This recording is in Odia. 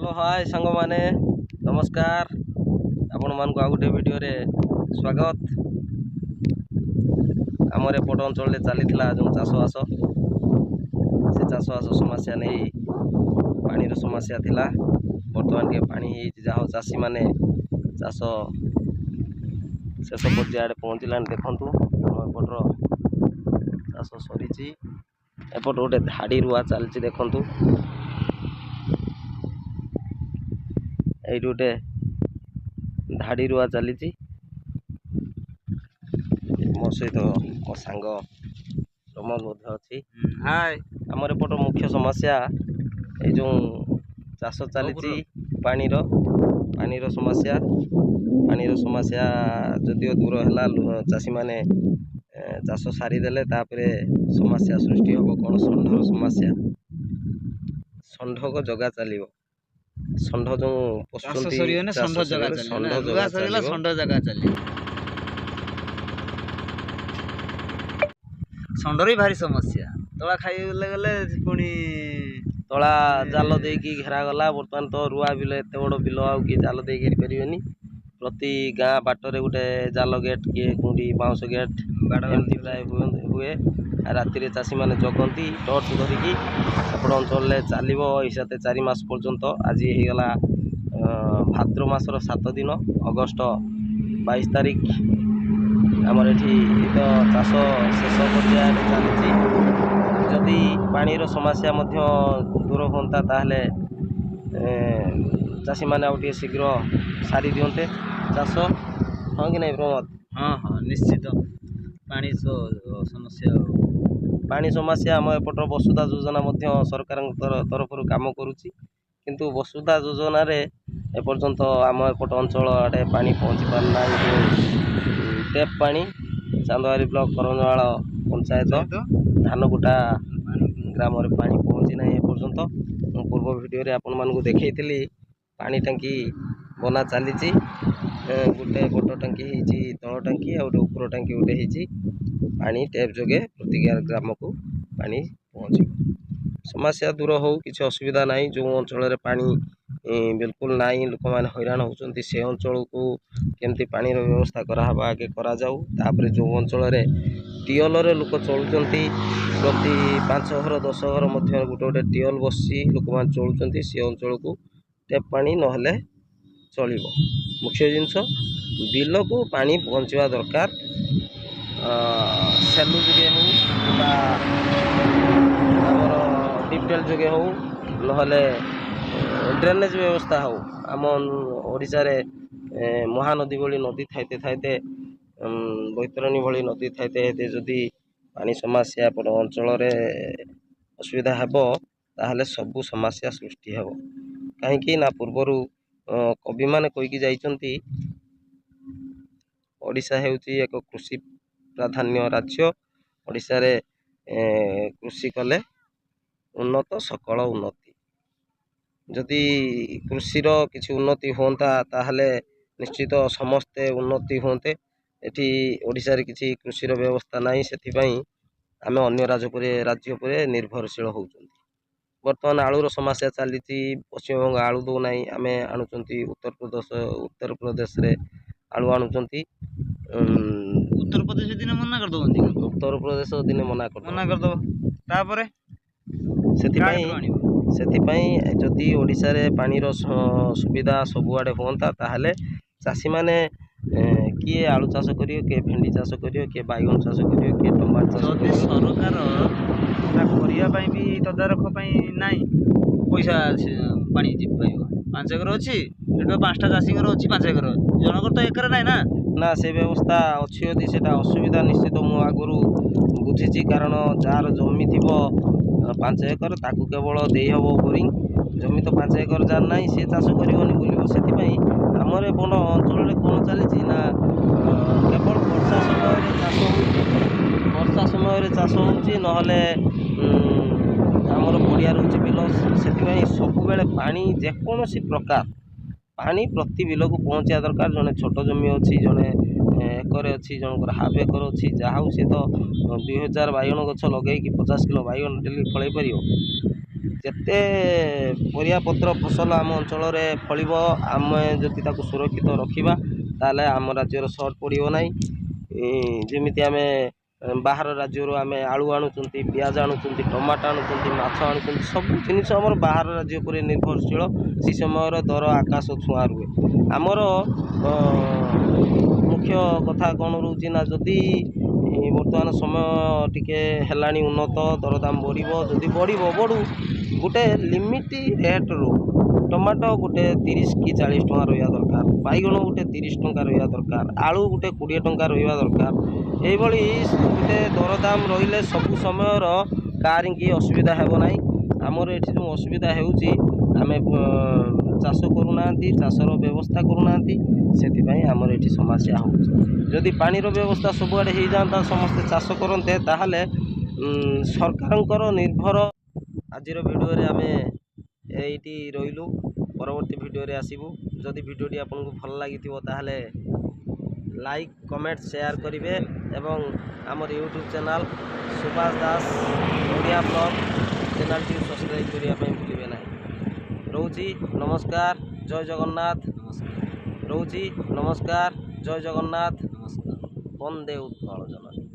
ହ୍ୟାଲୋ ହାଏ ସାଙ୍ଗମାନେ, ନମସ୍କାର। ଆପଣମାନଙ୍କୁ ଆଉ ଗୋଟେ ଭିଡ଼ିଓରେ ସ୍ୱାଗତ। ଆମର ଏପଟ ଅଞ୍ଚଳରେ ଚାଲିଥିଲା ଯେଉଁ ଚାଷବାସ, ସେ ଚାଷବାସ ସମସ୍ୟା ନେଇ ପାଣିର ସମସ୍ୟା ଥିଲା। ବର୍ତ୍ତମାନ ଟିକେ ପାଣି ହେଇଯାଇଛି, ଯାହା ହଉ ଚାଷୀମାନେ ଚାଷ ଶେଷ ପର୍ଯ୍ୟାୟ ଆଡ଼େ ପହଞ୍ଚିଲାଣି। ଦେଖନ୍ତୁ, ଆମ ଏପଟର ଚାଷ ସରିଛି। ଏପଟ ଗୋଟେ ଧାଡ଼ି ରୁଆ ଚାଲିଛି। ଦେଖନ୍ତୁ, ଏଇଠି ଗୋଟେ ଧାଡ଼ି ରୁଆ ଚାଲିଛି। ମୋ ସହିତ ମୋ ସାଙ୍ଗ ପ୍ରମୋଦ ମଧ୍ୟ ଅଛି। ହାଏ। ଆମର ଏପଟ ମୁଖ୍ୟ ସମସ୍ୟା ଏଇ ଯେଉଁ ଚାଷ ଚାଲିଛି, ପାଣିର ସମସ୍ୟା। ପାଣିର ସମସ୍ୟା ଯଦିଓ ଦୂର ହେଲା, ଚାଷୀମାନେ ଚାଷ ସାରିଦେଲେ, ତାପରେ ସମସ୍ୟା ସୃଷ୍ଟି ହେବ କ'ଣ? ଷଣ୍ଢର ସମସ୍ୟା। ଷଣ୍ଢକ ଜଗା ଚାଲିବ। ଷଣ୍ଢ ଯେଉଁ ପଶୁଛନ୍ତି, ଷଣ୍ଢ ଜଗା, ଷଣ୍ଢ ଜଗା ଚାଲିବ। ଷଣ୍ଢର ବି ଭାରି ସମସ୍ୟା। ତଳା ଖାଇଗଲେ ଗଲେ ପୁଣି ତଳା ଜାଲ ଦେଇକି ଘେରାଗଲା। ବର୍ତ୍ତମାନ ତ ରୁଆ ବିଲ, ଏତେ ବଡ଼ ବିଲ ଆଉ କିଏ ଜାଲ ଦେଇ ଘେରି ପାରିବେନି। ପ୍ରତି ଗାଁ ବାଟରେ ଗୋଟେ ଜାଲ ଗେଟ୍, କିଏ କେଉଁଠି ବାଉଁଶ ଗେଟ୍, ଏମିତି ପ୍ରାୟ ହୁଏ। ରାତିରେ ଚାଷୀମାନେ ଜଗନ୍ତି ଟର୍ଚ୍ଚ ଧରିକି। ସେପଟ ଅଞ୍ଚଳରେ ଚାଲିବ ଏଇ ସାତ 4 ମାସ ପର୍ଯ୍ୟନ୍ତ। ଆଜି ହେଇଗଲା ଭାଦ୍ର ମାସର 7 ଦିନ, ଅଗଷ୍ଟ 22 ତାରିଖ। ଆମର ଏଠି ତ ଚାଷ ଶେଷ ପର୍ଯ୍ୟାୟରେ ଚାଲିଛି। ଯଦି ପାଣିର ସମସ୍ୟା ମଧ୍ୟ ଦୂର ହୁଅନ୍ତା, ତାହେଲେ ଚାଷୀମାନେ ଆଉ ଟିକେ ଶୀଘ୍ର ସାରି ଦିଅନ୍ତେ ଚାଷ। ହଁ କି ନାହିଁ ପ୍ରମୋଦ? ହଁ, ନିଶ୍ଚିତ ପାଣି ସମସ୍ୟା। ପାଣି ସମସ୍ୟା ଆମ ଏପଟର ବସୁଧା ଯୋଜନା ମଧ୍ୟ ସରକାରଙ୍କ ତରଫରୁ କାମ କରୁଛି, କିନ୍ତୁ ବସୁଧା ଯୋଜନାରେ ଏପର୍ଯ୍ୟନ୍ତ ଆମ ଏପଟ ଅଞ୍ଚଳ ଆଡ଼େ ପାଣି ପହଞ୍ଚି ପାରୁନାହିଁ। ଯେଉଁ ଟ୍ୟାପ୍ ପାଣି ଚାନ୍ଦବାଲି ବ୍ଲକ କରଞ୍ଜମାଳ ପଞ୍ଚାୟତ ଧାନକୁଟା ଗ୍ରାମରେ ପାଣି ପହଞ୍ଚି ନାହିଁ ଏପର୍ଯ୍ୟନ୍ତ। ମୁଁ ପୂର୍ବ ଭିଡ଼ିଓରେ ଆପଣମାନଙ୍କୁ ଦେଖେଇଥିଲି, ପାଣି ଟାଙ୍କି ବନା ଚାଲିଛି। ଗୋଟେ ବଡ଼ ଟାଙ୍କି ହେଇଛି, ତଳ ଟାଙ୍କି, ଆଉ ଗୋଟେ ଉପର ଟାଙ୍କି ଗୋଟେ ହେଇଛି। ପାଣି ଟ୍ୟାପ୍ ଯୋଗେ ପ୍ରତି ଗ୍ରାମକୁ ପାଣି ପହଞ୍ଚିବ। ସମସ୍ୟା ଦୂର ହେଉ, କିଛି ଅସୁବିଧା ନାହିଁ। ଯେଉଁ ଅଞ୍ଚଳରେ ପାଣି ବିଲକୁଲ ନାହିଁ, ଲୋକମାନେ ହଇରାଣ ହେଉଛନ୍ତି, ସେ ଅଞ୍ଚଳକୁ କେମିତି ପାଣିର ବ୍ୟବସ୍ଥା କରାହେବ ଆଗେ କରାଯାଉ। ତାପରେ ଯେଉଁ ଅଞ୍ଚଳରେ ଟିଅଲରେ ଲୋକ ଚଳୁଛନ୍ତି, ପ୍ରତି 5 ଘର 10 ଘର ମଧ୍ୟରେ ଗୋଟେ ଗୋଟେ ଟିଅଲ ବସିଛି, ଲୋକମାନେ ଚଳୁଛନ୍ତି, ସେ ଅଞ୍ଚଳକୁ ଟ୍ୟାପ୍ ପାଣି ନହେଲେ ଚଳିବ। ମୁଖ୍ୟ ଜିନିଷ ବିଲକୁ ପାଣି ପହଞ୍ଚିବା ଦରକାର, ସେଲୁ ଯୋଗେ ହେଉ କିମ୍ବା ଆମର ଡିପଟେଲ୍ ଯୋଗେ ହେଉ, ନହେଲେ ଡ୍ରେନେଜ୍ ବ୍ୟବସ୍ଥା ହେଉ। ଆମ ଓଡ଼ିଶାରେ ମହାନଦୀ ଭଳି ନଦୀ ଥାଇତେ ଥାଇତେ, ବୈତରଣୀ ଭଳି ନଦୀ ଥାଇତେ ଥାଇତେ ଯଦି ପାଣି ସମସ୍ୟା ଏପଟ ଅଞ୍ଚଳରେ ଅସୁବିଧା ହେବ, ତାହେଲେ ସବୁ ସମସ୍ୟା ସୃଷ୍ଟି ହେବ। କାହିଁକି ନା ପୂର୍ବରୁ କବିମାନେ କହିକି ଯାଇଛନ୍ତି, ଓଡ଼ିଶା ହେଉଛି ଏକ କୃଷି ପ୍ରାଧାନ୍ୟ ରାଜ୍ୟ। ଓଡ଼ିଶାରେ କୃଷି କଲେ ଉନ୍ନତ ସକଳ ଉନ୍ନତି। ଯଦି କୃଷିର କିଛି ଉନ୍ନତି ହୁଅନ୍ତା, ତାହେଲେ ନିଶ୍ଚିତ ସମସ୍ତେ ଉନ୍ନତି ହୁଅନ୍ତେ। ଏଠି ଓଡ଼ିଶାରେ କିଛି କୃଷିର ବ୍ୟବସ୍ଥା ନାହିଁ, ସେଥିପାଇଁ ଆମେ ଅନ୍ୟ ରାଜ୍ୟ ଉପରେ ନିର୍ଭରଶୀଳ ହେଉଛନ୍ତି। ବର୍ତ୍ତମାନ ଆଳୁର ସମସ୍ୟା ଚାଲିଛି। ପଶ୍ଚିମବଙ୍ଗ ଆଳୁ ଦେଉନାହିଁ, ଆମେ ଆଣୁଛନ୍ତି। ଉତ୍ତରପ୍ରଦେଶ, ଉତ୍ତରପ୍ରଦେଶରେ ଆଳୁ ଆଣୁଛନ୍ତି। ଉତ୍ତରପ୍ରଦେଶ ଦିନେ ମନା କରିଦେବନ୍ତି। ଉତ୍ତରପ୍ରଦେଶ ଦିନେ ମନା କରିଦେବ, ମନା କରିଦେବ, ତାପରେ ସେଥିପାଇଁ ଯଦି ଓଡ଼ିଶାରେ ପାଣିର ସୁବିଧା ସବୁଆଡ଼େ ହୁଅନ୍ତା, ତାହେଲେ ଚାଷୀମାନେ କିଏ ଆଳୁ ଚାଷ କରିବ, କିଏ ଭେଣ୍ଡି ଚାଷ କରିବ, କିଏ ବାଇଗଣ ଚାଷ କରିବ, କିଏ ଟମାଟୋ ଚାଷ। ଯଦି ସରକାର କରିବା ପାଇଁ ବି ତଦାରଖ ପାଇଁ ନାହିଁ, ପଇସା ପାଣି ପାଇବ। 5 ଏକର ଅଛି ଏଠି, 5ଟା ଚାଷୀଙ୍କର ଅଛି 5 ଏକର, ଜଣଙ୍କର ତ ଏକର ନାହିଁ ନା। ନା, ସେ ବ୍ୟବସ୍ଥା ଅଛି ଯଦି ସେଇଟା ଅସୁବିଧା ନିଶ୍ଚିତ। ମୁଁ ଆଗରୁ ବୁଝିଛି, କାରଣ ଯାହାର ଜମି ଥିବ 5 ଏକର, ତାକୁ କେବଳ ଦେଇହେବ ବୋରିଂ। ଜମି ତ 5 ଏକର ଯାହାର ନାହିଁ, ସେ ଚାଷ କରିବନି, ବୁଲିବ। ସେଥିପାଇଁ ଆମର ଏପଟ ଅଞ୍ଚଳରେ କ'ଣ ଚାଲିଛି ନା, କେବଳ ବର୍ଷା ସମୟରେ ଚାଷ ହେଉଛି। ବର୍ଷା ସମୟରେ ଚାଷ ହେଉଛି, ନହେଲେ ଆମର ପଡ଼ିଆ ରହୁଛି ବିଲ। ସେଥିପାଇଁ ସବୁବେଳେ ପାଣି, ଯେକୌଣସି ପ୍ରକାର ପାଣି ପ୍ରତି ବିଲକୁ ପହଞ୍ଚିବା ଦରକାର। ଜଣେ ଛୋଟ ଜମି ଅଛି, ଜଣେ ଏକରେ ଅଛି, ଜଣଙ୍କର ହାଫ୍ ଏକର ଅଛି, ଯାହା ହଉ ସେ ତ 2000 ବାଇଗଣ ଗଛ ଲଗେଇକି 50 କିଲୋ ବାଇଗଣ ଡେଲି ଫଳେଇ ପାରିବ। ଯେତେ ପରିବାପତ୍ର ଫସଲ ଆମ ଅଞ୍ଚଳରେ ଫଳିବ, ଆମେ ଯଦି ତାକୁ ସୁରକ୍ଷିତ ରଖିବା, ତାହେଲେ ଆମ ରାଜ୍ୟର ସର୍ଟ ପଡ଼ିବ ନାହିଁ। ଯେମିତି ଆମେ ବାହାର ରାଜ୍ୟରୁ ଆମେ ଆଳୁ ଆଣୁଛନ୍ତି, ପିଆଜ ଆଣୁଛନ୍ତି, ଟମାଟୋ ଆଣୁଛନ୍ତି, ମାଛ ଆଣୁଛନ୍ତି, ସବୁ ଜିନିଷ ଆମର ବାହାର ରାଜ୍ୟ ଉପରେ ନିର୍ଭରଶୀଳ। ସେ ସମୟର ଦର ଆକାଶ ଛୁଆଁ ରୁହେ। ଆମର ମୁଖ୍ୟ କଥା କ'ଣ ରହୁଛି ନା, ଯଦି ବର୍ତ୍ତମାନ ସମୟ ଟିକେ ହେଲାଣି ଉନ୍ନତ, ଦରଦାମ ବଢ଼ିବ। ଯଦି ବଢ଼ିବ ବଢ଼ୁ, ଗୋଟେ ଲିମିଟ୍ ରେଟ୍ ରହୁ। ଟମାଟୋ ଗୋଟେ 30 କି 40 ଟଙ୍କା ରହିବା ଦରକାର, ବାଇଗଣ ଗୋଟେ 30 ଟଙ୍କା ରହିବା ଦରକାର, ଆଳୁ ଗୋଟେ 20 ଟଙ୍କା ରହିବା ଦରକାର। ଏଇଭଳି ଗୋଟେ ଦରଦାମ ରହିଲେ ସବୁ ସମୟର କାହାରିକି ଅସୁବିଧା ହେବ ନାହିଁ। ଆମର ଏଠି ଯେଉଁ ଅସୁବିଧା ହେଉଛି, ଆମେ ଚାଷ କରୁନାହାନ୍ତି, ଚାଷର ବ୍ୟବସ୍ଥା କରୁନାହାନ୍ତି, ସେଥିପାଇଁ ଆମର ଏଠି ସମସ୍ୟା ହେଉଛି। ଯଦି ପାଣିର ବ୍ୟବସ୍ଥା ସବୁଆଡ଼େ ହେଇଯାଆନ୍ତା, ସମସ୍ତେ ଚାଷ କରନ୍ତେ, ତାହେଲେ ସରକାରଙ୍କର ନିର୍ଭର। ଆଜିର ଭିଡ଼ିଓରେ ଆମେ ଏଇଠି ରହିଲୁ, ପରବର୍ତ୍ତୀ ଭିଡ଼ିଓରେ ଆସିବୁ। ଯଦି ଭିଡ଼ିଓଟି ଆପଣଙ୍କୁ ଭଲ ଲାଗିଥିବ, ତାହେଲେ ଲାଇକ୍, କମେଣ୍ଟ, ସେୟାର କରିବେ ଏବଂ ଆମର YouTube channel Subhash Das Odia blog ଚ୍ୟାନେଲ୍ଟିକୁ ସବସ୍କ୍ରାଇବ୍ କରିବା ପାଇଁ ଭୁଲିବେ ନାହିଁ। ରହୁଛି, ନମସ୍କାର, ଜୟ ଜଗନ୍ନାଥ। ନମସ୍କାର। ରହୁଛି, ନମସ୍କାର, ଜୟ ଜଗନ୍ନାଥ। ନମସ୍କାର। ବନ୍ଦେ ଉତ୍କଳ ଜନନୀ।